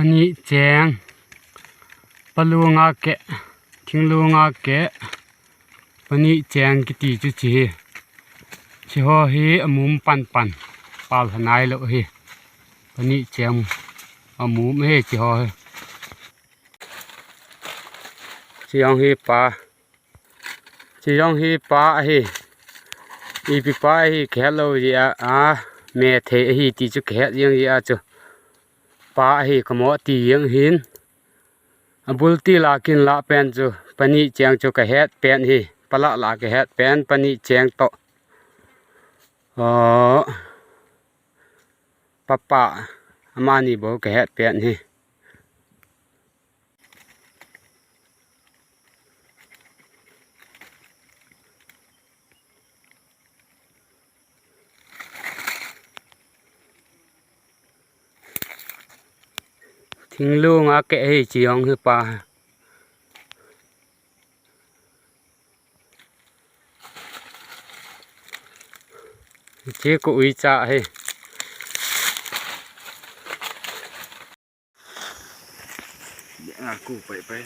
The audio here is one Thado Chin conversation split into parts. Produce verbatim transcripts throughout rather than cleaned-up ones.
Pani cheng, palunga keh, thinglunga keh, pani cheng kiti chu chi hi. Chi ho hi amum pan pan, pal hanai lo hi. Pani cheng amum hi chi ho hi. Chi jong hi pa. Chi jong hi pa ahi. Ipi pa ahi kihet lou jeh a, a, me thei ahi ti chu kihet jeng jeh a chu. Pa ahi kamo ti jeng hin. Abul ti la kin la pen chu. Pani cheng chu kahet pen hi. Pala la kahet pen pani cheng toh. O. Papa. Amani bou kahet pen hi. Thinglunga keh hi chi jong hi pa. Chi ko uicha hi. Aku pai pai.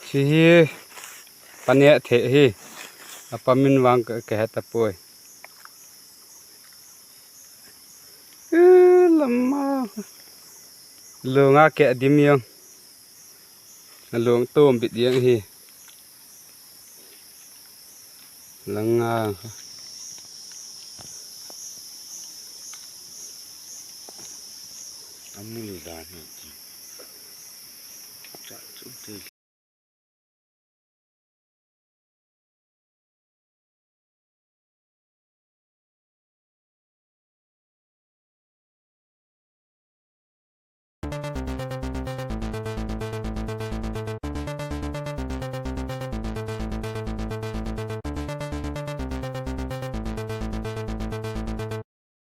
Chi hi pane the hi. Apa min vang ka, kahet tapoi. Lama. Lunga keh dim jong. Alung tum bit jeng hi. Langa. Amul dan hi.